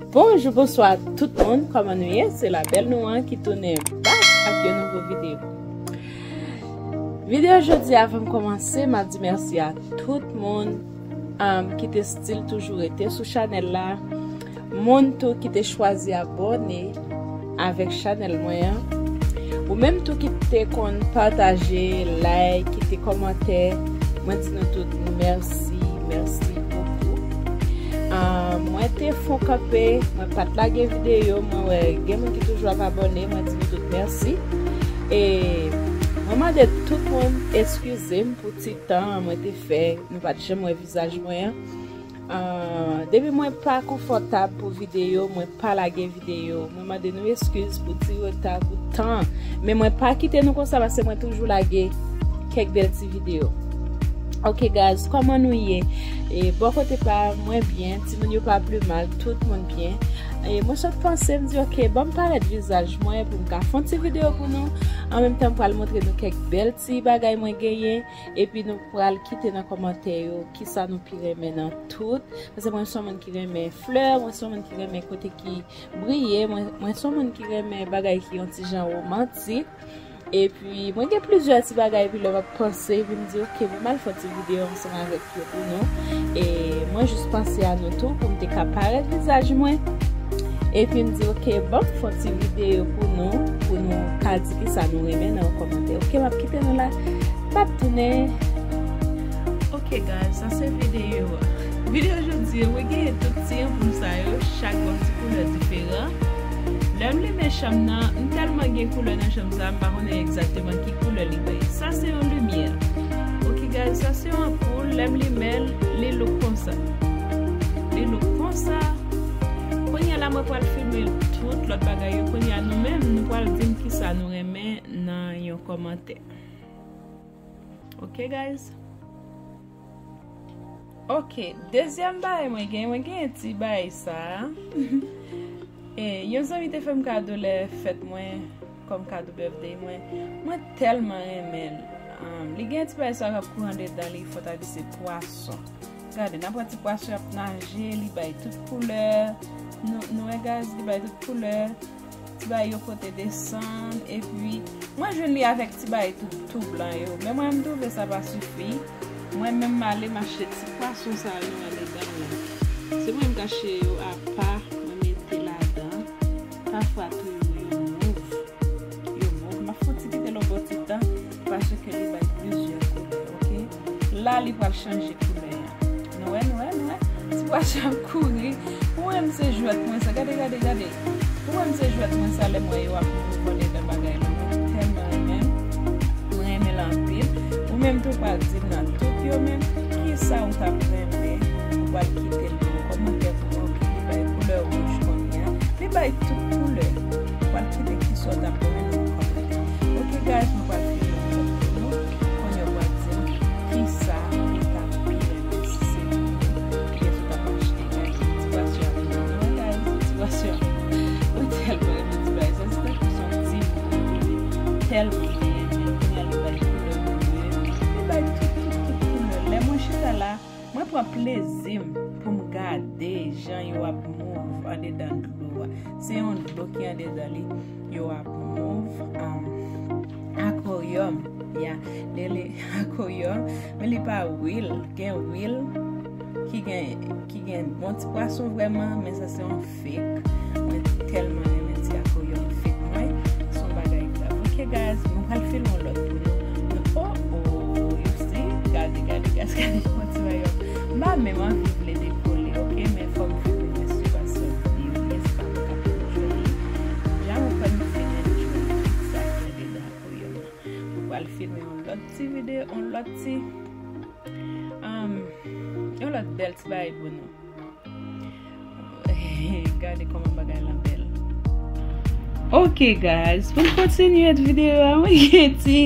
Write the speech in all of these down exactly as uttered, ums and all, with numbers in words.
Bonjou, bonswa tout moun, kòman nou ye? Se la bèl nou an ki tounen back ak yon nouvo videyo. Videyo jodi a, avan m kòmanse, m ap di mèsi a tout moun, um, ki te still toujou rete sou chanèl la, moun tou ki te chwazi abòne avèk chanèl mwen an. Ou menm tou ki te konn pataje, like, kite kòmantè, mwen di nou tout mèsi, mèsi bokou. Ah, mwen te fon kanpe, mwen pa t lage videyo, mwen wè gen moun ki toujou ap abòne, mwen di nou tout mèsi. E mwen mande tout moun eskize m pou ti tan mwen te fè, nou pa t janm wè vizaj mwen an. Ah, depi mwen pa konfòtab pou videyo, mwen pa lage videyo. Mwen mande nou eskiz pou ti reta, pou tan. Men mwen pa kite nou konsa paske mwen toujou lage kèk bèl ti videyo. Ok guys, kòman nou ye? E bò kote pa mwen byen, timoun yo pa pi mal, tout moun byen. E mwen sot panse, m di ok, ban m parèt vizaj mwen pou m ka fè yon ti videyo pou nou. An menm tan m pral montre nou kèk bèl ti bagay mwen genyen. Epi nou pral kite nan kòmantè yo kisa nou pi renmen nan tout. Paske mwen se yon moun ki renmen flè, mwen se yon moun ki renmen kote ki briye, mwen, mwen se yon moun ki renmen bagay ki yon ti jan womantik. Epi mwen gen plizyè ti bagay, epi lè m ap panse, epi m di ok, mwen m al fè yon ti videyo ansanm avèk yo pou nou. E mwen jis panse a nou tou pou m te ka parèt vizaj mwen. Epi m di ok, ban m fè yon ti videyo pou nou, pou nou ka di kisa nou renmen nan yon kòmantè. Ok, m ap kite nou la. M ap tounen. Ok guys, sa se videyo a. Videyo jodi a, mwen genyen tout ti anpoul sa yo, chak gon ti koulè diferan. Lè m limen chanm nan, m tèlman gen koulè nan chanm sa, m pa konnen egzakteman ki koulè li bay. Sa se yon limyè. Ok guys, sa se yon anpoul, lè m limen l, li look konsa. Li look konsa. Kounye a la mwen pral filme tout lòt bagay yo. Kounye a nou menm, nou pral di m kisa nou renmen nan yon kòmantè. Ok guys. Ok, dezyèm bagay mwen gen, mwen gen ti bagay sa. E, yon zanmi te fè m kado lè fèt mwen, kòm kado birthday mwen. Mwen tèlman renmen l. Um, li gen ti bagay sa k ap kouri andedan li, fò ta di se pwason. Gade, n ap wè ti pwason ap naje, li bay tout koulè. Nou, nou wè guys, li bay tout koulè. Ti bagay yo pote desann, epi mwen jwenn li avèk ti bagay tou, tou blan yo. Men mwen, m twouve sa pa sifi. Mwen menm, m ale, m achte ti pwason sa yo andedan yo. Se mwen, m ka achte yo apa, mwen mete ladan. Pafwa tou, yo, yo move. Yo move. M ap fè yon ti kite l yon bon ti tan, paske li bay plizyè koulè, ok? La, li pral chanje koulè a. Nou wè, nou wè, nou wè. Ti pwason ap kouri. Ou menm se jwèt mwen sa. Gade, gade, gade. Ou menm se jwèt mwen sa lè m wè yo ap move andedan bagay la. Mwen tèlman renmen. Mwen renmen l anpil. Ou menm tou pral di m nan tout yo menm. Kisa ou t ap renmen? Ou pral kite l nan kòmantè pou mwen. Li bay koulè wouj kounye a. Li bay tout koulè. Ou pral kite kisa w t ap renmen nan kòmantè. Ok guys, mwen pral filme yon lòt pou nou. Kounye a w ap di m kisa ou t ap pi renmen si se pou mwen. Kiyès ou t ap achte? Gade, ti pwason ap mouri. Gade, ti pwason ap mouri. Mwen tèlman renmen ti bagay sa. Se tankou se yon ti moun. Tèlman mwen renmen. Kounye a li bay koulè bleu. Li bay tout, tout, tout koulè. Lè mwen chita la, mwen pran plezi m pou m gade jan yo ap move andedan dlo a. Se yon dlo ki andedan li, yo ap move, um, akwaryòm. Ya, li rele akwaryòm, men li pa real. Gen real ki gen, ki gen bon ti pwason vrèman, men sa se yon fake. Mwen tèlman renmen ti akwaryòm fake mwen. Se yon bagay grav. Ok guys, mwen pral filme yon lòt pou nou. Oh, oh, you see? Gade, gade, guys, gade yon ti bagay. M pa menm anvi vle dekole, ok? Men fò m filme, men sipasyon videyo, yes, pa m ka pou jwenn li. Jan mwen fè m fin enjoy tout sa ki andedan akwaryòm nan. Mwen pral filme yon lòt ti videyo, yon lòt ti, um, yon lòt bèl ti bagay pou nou. Gade kòman bagay la bèl. Ok guys, pou n kontinye videyo a, mwen gen ti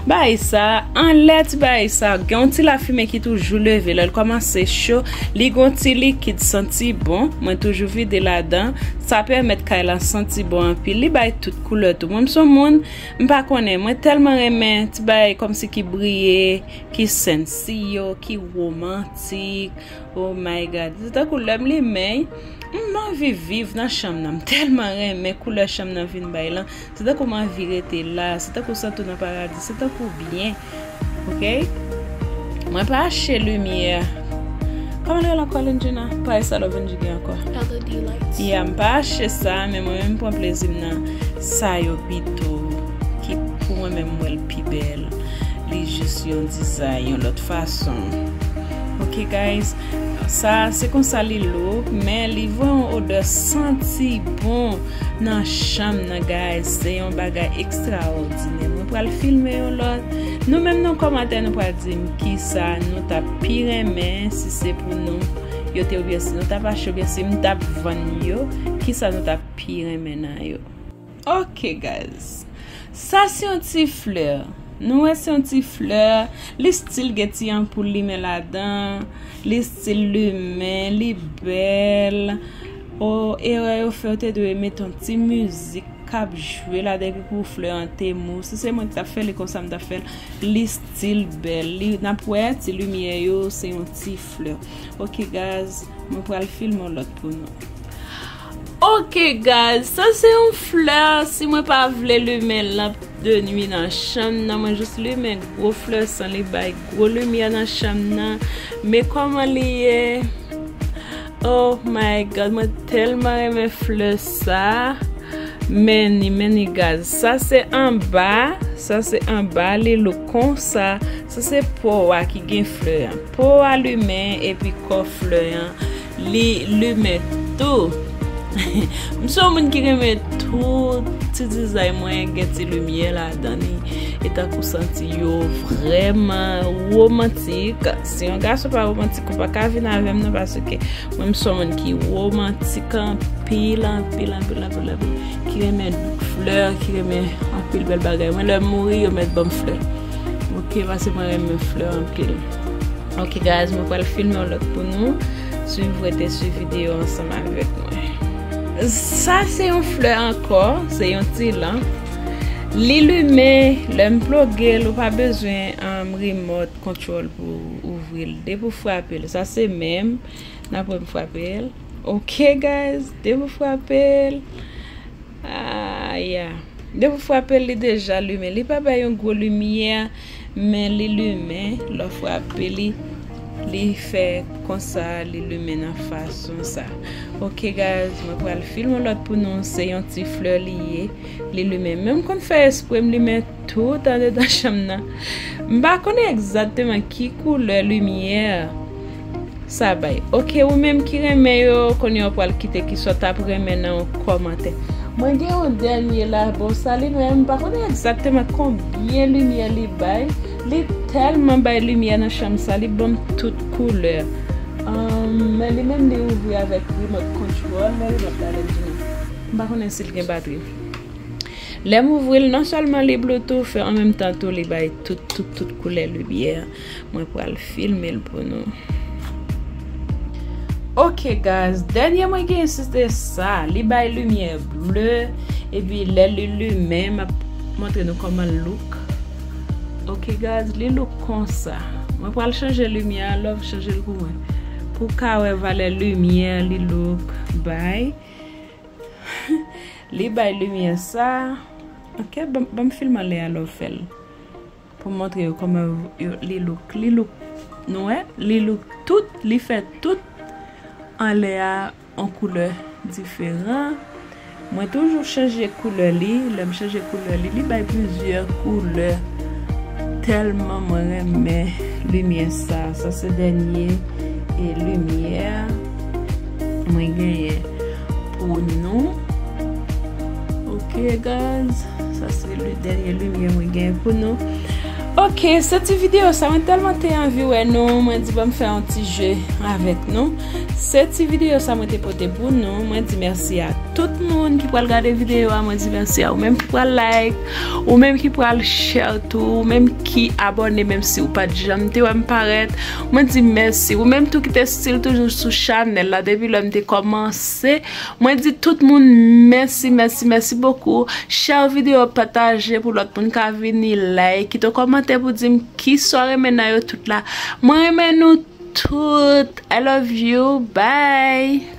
bagay sa, anlè ti bagay sa, gen yon ti lafimen ki toujou leve. Lè l kòmanse cho, li gen yon ti likid santi bon, mwen toujou vide ladan. Sa pèmèt kay la santi bon anpil. Li bay tout koulè tou. Mwen, m se yon moun, m pa konnen, mwen tèlman renmen ti bagay kòmsi ki briye, ki sènsi yo, ki womantik. Oh my God. Se tankou lè m limen, m anvi viv nan chanm nan. M tèlman renmen koulè chanm nan vin bay lan. Se tankou m anvi rete la. Se tankou santi w nan paradi. Se tankou byen. Ok? Mwen pa achte limyè. Kòman l rele ankò, Lindjina? Parèy sa lò vin jige ankò. L E D lights. Yeah, m pa achte sa, men mwen menm m pran plezi m nan sa yo pito. Ki pou mwen menm m wè l pi bèl. Li jis yon dizay, yon lòt fason. Ok, guys. Sa, se konsa li look, men li voye yon odè santi bon nan chanm nan, guys. Se yon bagay ekstraòdinè. Mwen pral filme yon lòt. Nou menm nan kòmantè, nou pral di m kisa nou t ap pi renmen, si se pou nou yo te, oubyen si nou t ap achte, oubyen si m t ap vann yo, kisa nou t ap pi renmen nan yo. Ok, guys. Sa se yon ti flè. Nou wè se yon ti flè. Li still gen ti anpoul limen ladan. Li still limen. Li bèl. O, erè yo fè, yo te dwe mete yon ti mizik k ap jwe ladan epi pou flè an te mou. Si se mwen ki t ap fè li konsa, m t ap fè l. Li still bèl. Li, n ap wè ti limyè yo, se yon ti flè. Ok, guys, mwen pral filme yon lòt pou nou. Ok, guys, sa se yon flè. Si mwen pa vle limen lanp de nwi nan chanm nan, mwen jis limen gwo flè san li bay gwo limyè nan chanm nan. Men kòman li ye? Oh my God, mwen tèlman renmen flè sa. Men ni, men ni, guys. Sa se anba, sa se anba, li look konsa. Sa se po a ki gen flè an. Po a limen epi kò flè an, li limen tou. M se yon moun ki renmen tout ti dizay mwen gen ti limyè ladan li. E tankou santi yo vrèman womantik. Si yon gason pa womantik, ou pa ka vin avè m non, paske mwen m se yon moun ki womantik anpil, anpil, anpil, anpil, anpil. Ki renmen flè, ki renmen anpil bèl bagay. Mwen lè m mouri, yo mèt ban m flè. Ok, paske mwen renmen flè anpil. Ok, guys, mwen pral filme yon lòt pou nou. Swiv, rete swiv videyo ansanm avèk mwen. Sa se yon flè ankò, se yon ti lanp. Li limen, lè m ploge l, ou pa bezwen, um, remote control pou ouvri l. Depi w frape l, sa se menm, n ap wè m frape l. Ok, guys, depi w frape l, ah, yeah. Depi w frape l, li deja limen. Li pa bay yon gwo limyè, men li limen. Lè w frape li, li fè konsa, li limen nan fason sa. Ok, guys, mwen pral filme yon lòt pou nou. Se yon ti flè li ye. Li limen. Men m konn fè espre m limen tout andedan chanm nan. M pa konnen egzakteman ki koulè limyè sa bay. Ok, ou menm ki renmen yo, kounye a w pral kite kisa w t ap renmen nan yon kòmantè. Mwen gen yon dènye la, bon, sa li menm, m pa konnen egzakteman konbyen limyè li bay. Li tèlman bay limyè nan chanm sa, li ban m tout koulè. Ahn, men li menm, li ouvri avèk remote control, men remote la lè m di nou. M pa konnen si l gen batri. Lè m ouvri l, non sèlman li Bluetooth, an menm tan tou li bay tout, tout, tout koulè limyè. Mwen pral filme l pou nou. Ok, guys, dènye mwen gen se te sa. Li bay limyè ble, epi lè li limen, m ap montre nou kòman l look. Ok, guys, li look konsa. Mwen pral chanje limyè a, love, chanje l pou mwen. Pou w ka wè valè limyè li look bay. Li bay limyè sa. Ok, ban, ban m filme anlè a, love, fè l. Pou m montre yo kòman yo, li look. Li look, nou wè? Li look tout, li fè tout anlè a yon koulè diferan. Mwen toujou chanje koulè li. Lè m chanje koulè li, li bay plizyè koulè. Tèlman mwen renmen limyè sa. Sa se dènye, e, limyè mwen genyen pou nou. Ok, guys. Sa se li, dènye limyè mwen genyen pou nou. Ok, se ti videyo sa, mwen tèlman te anvi wè nou, mwen di ban m fè yon ti je avèk nou. Se ti videyo sa mwen te pote pou nou. Mwen di mèsi a tout moun ki pral gade videyo a. Mwen di mèsi a ou menm ki pral like, ou menm ki pral share tou, ou menm ki abòne menm si ou pa t janm te wè m parèt. Mwen di mèsi. Ou menm tou ki te still toujou sou chanèl la depi lè m te kòmanse. Mwen di tout moun mèsi, mèsi, mèsi bokou. Share videyo, pataje pou lòt moun ka vini, like, kite yon kòmantè pou di m kisa w renmen nan yo tout la. Mwen renmen nou tout. I love you. Bye.